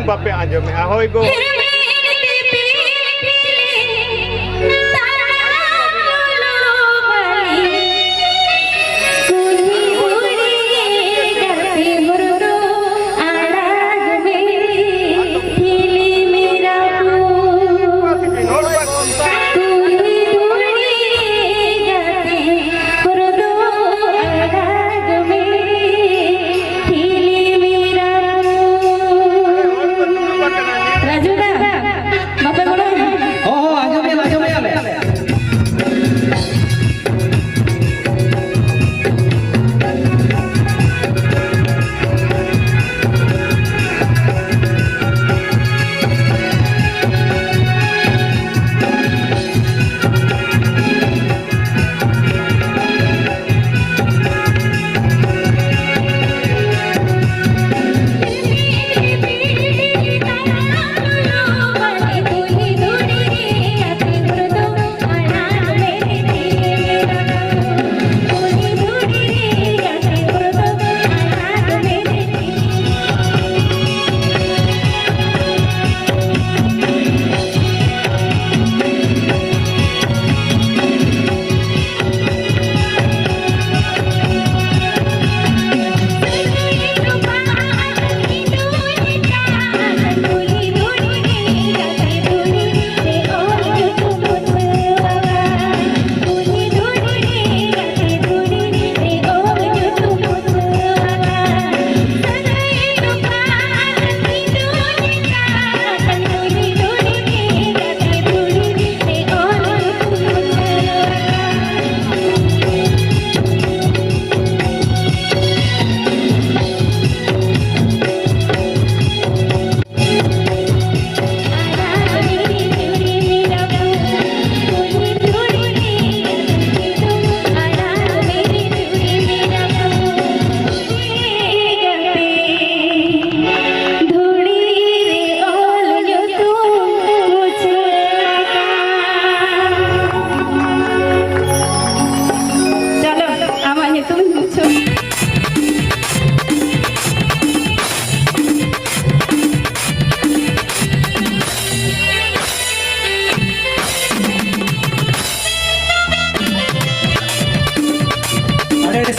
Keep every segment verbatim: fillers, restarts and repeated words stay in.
ᱵᱟᱯᱮ ᱟᱸᱡᱚᱢᱮᱜᱼᱟ? ᱦᱳᱭ ᱜᱳ᱾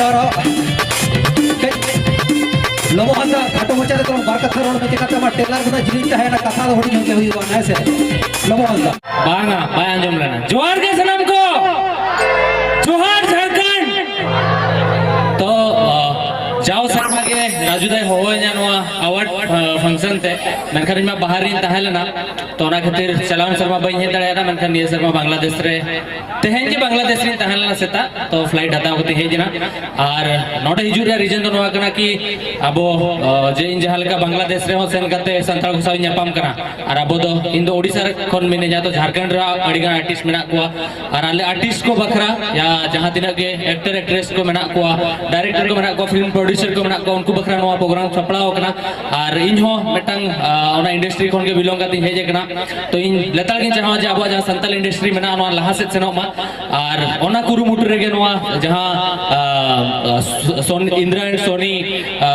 ᱟᱨ ᱠᱟᱹᱡ ᱞᱚᱵᱚ ᱦᱟᱸᱥᱫᱟ, ᱠᱷᱟᱴᱚ ᱢᱟᱪᱷᱟ ᱨᱮ ᱛᱟᱞᱟᱝ ᱵᱟᱨ ᱠᱟᱛᱷᱟ ᱨᱚᱲ ᱢᱮ, ᱪᱮᱠᱟᱛᱮ ᱟᱢᱟᱜ ᱴᱮᱞᱟᱨ ᱫᱚ ᱱᱟᱜ ᱡᱤᱞᱤᱧ ᱛᱟᱦᱮᱱᱟ, ᱠᱟᱛᱷᱟ ᱫᱚ ᱦᱩᱰᱤᱧ ᱧᱚᱜ ᱜᱮ ᱦᱩᱭᱩᱜᱼᱟ, ᱦᱮᱸ ᱥᱮ? ᱞᱚᱵᱚ ᱦᱟᱸᱥᱫᱟ᱾ ᱵᱟᱝᱟ, ᱵᱟᱭ ᱟᱸᱡᱚᱢ ᱞᱮᱱᱟ᱾ ᱡᱚᱦᱟᱨ ᱜᱮ ᱥᱟᱱᱟᱢ ᱠᱚ, ᱡᱚᱦᱟᱨ ᱡᱷᱟᱲᱠᱷᱚᱸᱰ᱾ ᱛᱚ, ᱟ, ᱡᱟᱣ ᱥᱮᱨᱢᱟ ᱜᱮ ᱨᱟᱡᱩ ᱫᱟᱭ ᱦᱚᱦᱚᱧᱟ ᱱᱚᱣᱟ ᱟᱣᱟᱨᱰ, ᱟ, ᱯᱷᱟᱝᱥᱚᱱ ᱛᱮ, ᱢᱮᱱᱠᱷᱟᱱ ᱤᱧ ᱢᱟ ᱵᱟᱦᱟᱨ ᱨᱤᱧ ᱛᱟᱦᱮᱸ ᱞᱮᱱᱟ, ᱛᱚ ᱚᱱᱟ ᱠᱷᱟᱹᱛᱤᱨ ᱪᱟᱞᱟᱣᱮᱱ ᱥᱮᱨᱢᱟ ᱵᱟᱹᱧ ᱦᱮᱡ ᱫᱟᱲᱮᱭᱟᱫᱟ, ᱢᱮᱱᱠᱷᱟᱱ ᱱᱤᱭᱟᱹ ᱥᱮᱨᱢᱟ ᱵᱟᱝᱞᱟᱫᱮᱥ ᱨᱮ, ᱛᱮᱦᱮᱧ ᱜᱮ ᱵᱟᱝᱞᱟᱫᱮᱥ ᱨᱤᱧ ᱛᱟᱦᱮᱸ ᱞᱮᱱᱟ ᱥᱮᱛᱟᱜ, ᱛᱚ ᱯᱷᱞᱟᱭᱤᱴ ᱦᱟᱛᱟᱣ ᱠᱟᱛᱮ ᱦᱮᱡ ᱮᱱᱟ᱾ ᱟᱨ ᱱᱚᱰᱮ ᱦᱤᱡᱩᱜ ᱨᱮᱭᱟᱜ ᱨᱤᱡᱚᱱ ᱫᱚ ᱱᱚᱣᱟ ᱠᱟᱱᱟ ᱠᱤ ᱟᱵᱚ, ᱟ, ᱡᱮ ᱤᱧ ᱡᱟᱦᱟᱸ ᱞᱮᱠᱟ ᱵᱟᱝᱞᱟᱫᱮᱥ ᱨᱮᱦᱚᱸ ᱥᱮᱱ ᱠᱟᱛᱮ ᱥᱟᱱᱛᱟᱲ ᱠᱚ ᱥᱟᱶ ᱤᱧ ᱧᱟᱯᱟᱢ ᱠᱟᱱᱟ, ᱟᱨ ᱟᱵᱚ ᱫᱚ, ᱤᱧ ᱫᱚ ᱳᱰᱤᱥᱟ ᱠᱷᱚᱱ ᱢᱤᱱᱟᱹᱧᱟ, ᱛᱚ ᱡᱷᱟᱲᱠᱷᱚᱸᱰ ᱨᱮ ᱟᱹᱰᱤ ᱜᱟᱱ ᱟᱨᱴᱤᱥᱴ ᱢᱮᱱᱟᱜ ᱠᱚᱣᱟ, ᱟᱨ ᱟᱞᱮ ᱟᱨᱴᱤᱥᱴ ᱠᱚ ᱵᱟᱠᱷᱨᱟ ᱭᱟ ᱡᱟᱦᱟᱸ ᱛᱤᱱᱟᱹᱜ ᱜᱮ ᱮᱠᱴᱚᱨ ᱮᱠᱴᱨᱮᱥ ᱠᱚ ᱢᱮᱱᱟᱜ ᱠᱚᱣᱟ, ᱰᱟᱭᱨᱮᱠᱴᱚᱨ ᱠᱚ ᱢᱮᱱᱟᱜ ᱠᱚᱣᱟ, ᱯᱷᱤᱞᱢ ᱯᱨᱚᱰᱭᱩᱥᱟᱨ ᱠᱚ ᱢᱮᱱᱟᱜ ᱠᱚᱣᱟ, ᱩᱱᱠᱩ ᱵᱟᱠᱷᱨᱟ ᱱᱚᱣᱟ ᱯᱨᱳᱜᱨᱟᱢ ᱥᱟᱯᱲᱟᱣ ᱟᱠᱟᱱᱟ᱾ ᱟᱨ ᱤᱧ ᱦᱚᱸ ᱢᱤᱫᱴᱟᱝ, ᱟ, ᱚᱱᱟ ᱤᱱᱰᱟᱥᱴᱨᱤ ᱠᱷᱚᱱ ᱜᱮ ᱵᱤᱞᱚᱝ ᱠᱟᱛᱮᱧ ᱦᱮᱡ ᱟᱠᱟᱱᱟ᱾ ᱛᱚ ᱤᱧ ᱞᱮᱛᱟᱲ ᱜᱤᱧ ᱪᱟᱦᱟᱣᱟ ᱡᱮ ᱟᱵᱚᱣᱟᱜ ᱡᱟᱦᱟᱸ ᱥᱟᱱᱛᱟᱞ ᱤᱱᱰᱟᱥᱴᱨᱤ ᱢᱮᱱᱟᱜᱼᱟ, ᱱᱚᱣᱟ ᱞᱟᱦᱟ ᱥᱮᱫ ᱥᱮᱱᱚᱜ ᱢᱟ᱾ ᱟᱨ ᱚᱱᱟ ᱠᱩᱨᱩᱢᱩᱴᱩ ᱨᱮᱜᱮ ᱱᱚᱣᱟ ᱡᱟᱦᱟᱸ, ᱟ, ᱟ, ᱥᱚᱱ-, Indra and Sony, ᱟ,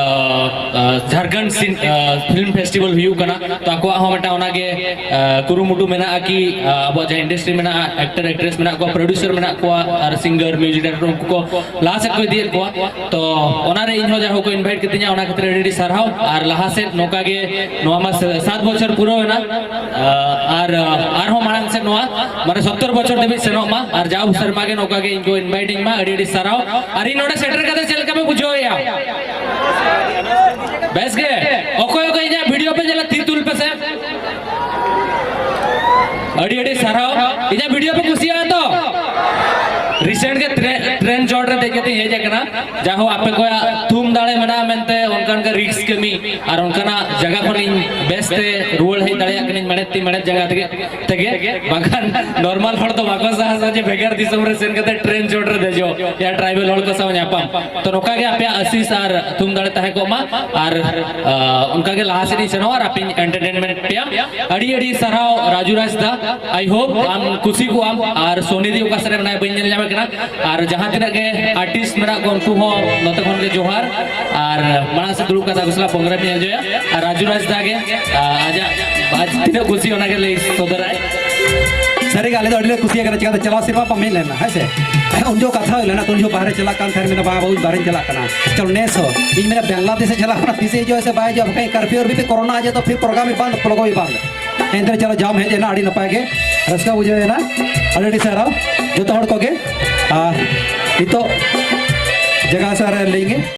ᱟ, ᱡᱷᱟᱲᱠᱷᱚᱸᱰ ᱥᱤᱱ-, ᱟ, ᱯᱷᱤᱞᱢ ᱯᱷᱮᱥᱴᱤᱵᱷᱟᱞ ᱦᱩᱭᱩᱜ ᱠᱟᱱᱟ, ᱛᱚ ᱟᱠᱚᱣᱟᱜ ᱦᱚᱸ ᱢᱤᱫᱴᱟᱝ ᱚᱱᱟᱜᱮ, ᱟ, ᱠᱩᱨᱩᱢᱩᱴᱩ ᱢᱮᱱᱟᱜᱼᱟ ᱠᱤ, ᱟ, ᱟᱵᱚᱣᱟᱜ ᱡᱟᱦᱟᱸ ᱤᱱᱰᱟᱥᱴᱨᱤ ᱢᱮᱱᱟᱜᱼᱟ, ᱮᱠᱴᱚᱨ ᱮᱠᱴᱨᱮᱥ ᱢᱮᱱᱟᱜ ᱠᱚᱣᱟ, ᱯᱨᱚᱰᱭᱩᱥᱟᱨ ᱢᱮᱱᱟᱜ ᱠᱚᱣᱟ, ᱟᱨ ᱥᱤᱝᱜᱟᱨ, ᱢᱤᱣᱡᱤᱠ ᱰᱟᱭᱨᱮᱠᱴᱚᱨ, ᱩᱱᱠᱩ ᱠᱚ ᱞᱟᱦᱟ ᱥᱮᱫ ᱠᱚ ᱤᱫᱤᱭᱮᱫ ᱠᱚᱣᱟ᱾ ᱛᱚ ᱚᱱᱟᱨᱮ ᱤᱧ ᱦᱚᱸ ᱡᱟᱦᱟᱸ ᱠᱚ ᱤᱱᱵᱷᱟᱭᱤᱴ ᱠᱟᱫᱤᱧᱟ, ᱚᱱᱟ ᱠᱷᱟᱹᱛᱤᱨ ᱟᱹᱰᱤ ᱟᱹᱰᱤ ᱥᱟᱨᱦᱟᱣ᱾ ᱟᱨ ᱞᱟᱦᱟ ᱥᱮᱫ ᱱᱚᱝᱠᱟ ᱜᱮ, ᱱᱚᱣᱟ ᱢᱟ ᱥᱟ-, ᱥᱟᱛ ᱵᱚᱪᱷᱚᱨ ᱯᱩᱨᱟᱹᱣ ᱮᱱᱟ, ᱟ, ᱟᱨ, ᱟ, ᱟᱨᱦᱚᱸ ᱢᱟᱲᱟᱝ ᱥᱮᱫ ᱱᱚᱣᱟ ᱢᱟᱱᱮ ᱥᱚᱛᱛᱚᱨ ᱵᱚᱪᱷᱚᱨ ᱫᱷᱟᱹᱵᱤᱡ ᱥᱮᱱᱚᱜ ᱢᱟ, ᱟᱨ ᱡᱟᱣ ᱥᱮᱨᱢᱟ ᱜᱮ ᱱᱚᱝᱠᱟ ᱜᱮ ᱤᱧ ᱠᱚ ᱤᱱᱵᱷᱟᱭᱤᱴ ᱤᱧ ᱢᱟ᱾ ᱟᱹᱰᱤ ᱟᱹᱰᱤ ᱥᱟᱨᱦᱟᱣ᱾ ᱟᱨ ᱤᱧ ᱱᱚᱰᱮ ᱥᱮᱴᱮᱨ ᱠᱟᱛᱮ ᱪᱮᱫ ᱞᱮᱠᱟ ᱯᱮ ᱵᱩᱡᱷᱟᱹᱣᱮᱫᱼᱟ? ᱵᱮᱥ ᱜᱮ? ᱚᱠᱚᱭ ᱚᱠᱚᱭ ᱤᱧᱟᱹᱜ ᱵᱷᱤᱰᱤᱭᱳ ᱯᱮ ᱧᱮᱞᱟ, ᱛᱤ ᱛᱩᱞ ᱯᱮᱥᱮ᱾ ᱟᱹᱰᱤ ᱟᱹᱰᱤ ᱥᱟᱨᱦᱟᱣ᱾ ᱤᱧᱟᱹᱜ ᱵᱷᱤᱰᱤᱭᱳ ᱯᱮ ᱠᱩᱥᱤᱭᱟᱜᱼᱟ ᱛᱚ? ᱨᱤᱥᱮᱱᱴ ᱜᱮ ᱴᱨᱮ-, ᱴᱨᱮᱱ ᱪᱚᱴ ᱨᱮ ᱫᱮᱡ ᱠᱟᱛᱮ ᱤᱧ ᱦᱮᱡ ᱟᱠᱟᱱᱟ᱾ ᱡᱟᱦᱳ, ᱟᱯᱮ ᱠᱚᱣᱟᱜ ᱛᱷᱩᱢ ᱫᱟᱲᱮ ᱢᱮᱱᱟᱜᱼᱟ ᱢᱮᱱᱛᱮ ᱚᱱᱠᱟ ᱚᱱᱠᱟ ᱨᱤᱥᱠ ᱠᱟᱹᱢᱤ ᱟᱨ ᱚᱱᱠᱟᱱᱟᱜ ᱡᱟᱭᱜᱟ ᱠᱷᱚᱱᱤᱧ ᱵᱮᱥᱛᱮ ᱨᱩᱣᱟᱹᱲ ᱦᱮᱡ ᱫᱟᱲᱮᱭᱟᱜ ᱠᱟᱹᱱᱟᱹᱧ, ᱢᱮᱬᱦᱮᱫ ᱛᱤ ᱢᱮᱬᱦᱮᱫ ᱡᱟᱸᱜᱟ ᱛᱮᱜᱮ, ᱛᱮᱜᱮ᱾ ᱵᱟᱝᱠᱷᱟᱱ ᱱᱚᱨᱢᱟᱞ ᱦᱚᱲ ᱫᱚ ᱵᱟᱠᱚ ᱥᱟᱦᱟᱥᱟ ᱡᱮ ᱵᱷᱮᱜᱟᱨ ᱫᱤᱥᱚᱢ ᱨᱮ ᱥᱮᱱ ᱠᱟᱛᱮ ᱴᱨᱮᱱ ᱪᱚᱴ ᱨᱮ ᱫᱮᱡᱚᱜ ᱭᱟ ᱴᱨᱟᱭᱵᱮᱞ ᱦᱚᱲ ᱠᱚ ᱥᱟᱶ ᱧᱟᱯᱟᱢ᱾ ᱛᱚ ᱱᱚᱝᱠᱟ ᱜᱮ ᱟᱯᱮᱭᱟᱜ ᱟᱥᱤᱥ ᱟᱨ ᱛᱷᱩᱢ ᱫᱟᱲᱮ ᱛᱟᱦᱮᱸ ᱠᱚᱜ ᱢᱟ, ᱟᱨ, ᱟ, ᱚᱱᱠᱟ ᱜᱮ ᱞᱟᱦᱟ ᱥᱮᱫ ᱤᱧ ᱥᱮᱱᱚᱜᱼᱟ ᱟᱨ ᱟᱯᱮᱧ ᱮᱱᱴᱟᱨᱴᱮᱱᱢᱮᱱᱴ ᱯᱮᱭᱟ᱾ ᱟᱹᱰᱤ ᱟᱹᱰᱤ ᱥᱟᱨᱦᱟᱣ ᱨᱟᱡᱩ ᱨᱟᱡᱽ ᱫᱟ᱾ I hope ᱟᱢ ᱠᱩᱥᱤ ᱠᱚᱜ ᱟᱢ᱾ ᱟᱨ ᱥᱳᱱᱤ ᱫᱤ ᱚᱠᱟ ᱥᱮᱫ ᱨᱮ ᱢᱮᱱᱟᱭᱟ ᱵᱟᱹᱧ ᱧᱮᱞ ᱧᱟᱢᱮ ᱠᱟᱱᱟ᱾ ᱟᱨ ᱡᱟᱦᱟᱸ ᱛᱤᱱᱟᱹᱜ ᱜᱮ ᱟᱨᱴᱤᱥᱴ ᱢᱮᱱᱟᱜ ᱠᱚ ᱩᱱᱠᱩ ᱦᱚᱸ ᱱᱚᱛᱮ ᱠᱷᱚᱱ ᱜᱮ ᱡᱚᱦᱟᱨ᱾ ᱟᱨ ᱢᱟᱲᱟᱝ ᱥᱮᱫ ᱫᱩᱲᱩᱵ ᱠᱟᱛᱮ ᱟᱠᱚ ᱥᱟᱞᱟᱜ ᱯᱨᱳᱜᱨᱟᱢ ᱤᱧ ᱮᱱᱡᱚᱭᱟ᱾ ᱟᱨ ᱨᱟᱡᱩ ᱨᱟᱡᱽ ᱫᱟ ᱜᱮ, ᱟ, ᱟᱡᱟᱜ, ᱟᱡ ᱛᱤᱱᱟᱹᱜ ᱠᱩᱥᱤ ᱚᱱᱟ ᱜᱮ ᱞᱟᱹᱭ ᱥᱚᱫᱚᱨᱟᱭ᱾ ᱥᱟᱹᱨᱤ ᱜᱮ ᱟᱞᱮ ᱫᱚ ᱟᱹᱰᱤ ᱞᱮ ᱠᱩᱥᱤ ᱟᱠᱟᱱᱟ, ᱪᱤᱠᱟᱹᱛᱮ ᱪᱟᱞᱟᱣ ᱥᱮᱨᱢᱟ ᱯᱮ ᱢᱮᱱ ᱞᱮᱱᱟ, ᱦᱮᱸ ᱥᱮ? ᱩᱱ ᱡᱚᱠᱷᱚᱱ ᱠᱟᱛᱷᱟ ᱦᱩᱭ ᱞᱮᱱᱟ, ᱛᱚ ᱩᱱ ᱡᱚᱠᱷᱚᱱ ᱵᱟᱦᱨᱮ ᱪᱟᱞᱟᱜ ᱠᱟᱱ ᱛᱟᱦᱮᱸᱫ, ᱢᱮᱱᱟ, "ᱵᱟᱝ ᱵᱟᱹᱵᱩ, ᱤᱧ ᱵᱟᱦᱨᱮᱧ ᱪᱟᱞᱟᱜ ᱠᱟᱱᱟ᱾" ᱪᱚᱞᱚ ᱱᱮᱥ ᱦᱚᱸ ᱤᱧ ᱢᱮᱱᱟ, ᱵᱟᱝᱞᱟᱫᱮᱥ ᱮ ᱪᱟᱞᱟᱜ ᱠᱟᱱᱟ, ᱛᱤᱥᱮ ᱦᱤᱡᱩᱜᱼᱟ ᱥᱮ ᱵᱟᱭ ᱦᱤᱡᱩᱜᱼᱟ, ᱵᱟᱠᱷᱟᱱ ᱠᱟᱨᱯᱷᱤᱭᱩ ᱟᱨ ᱢᱤᱫᱴᱮᱱ ᱯᱨᱳᱜᱨᱟᱢ ᱮ ᱵᱟᱝ, ᱯᱞᱚᱜᱚ ᱮ ᱵᱟᱝ᱾ ᱮᱱᱛᱮ ᱪᱚᱞᱚ ᱡᱟᱢ ᱦᱮᱡ ᱮᱱᱟ, ᱟᱹᱰᱤ ᱱᱟᱯᱟᱭ ᱜᱮ, ᱨᱟᱹᱥᱠᱟᱹ ᱵᱩᱡᱷᱟᱹᱣ ᱮᱱᱟ᱾ ᱟᱹᱰᱤ ᱟᱹᱰᱤ ᱥᱟᱨᱦᱟᱣ ᱡᱚᱛᱚ ᱦᱚᱲ ᱠᱚᱜᱮ᱾ ᱟᱨ ᱱᱤᱛᱚᱜ ᱡᱟᱭᱜᱟ ᱥᱟᱨ ᱞᱟᱹᱭ ᱜᱮ᱾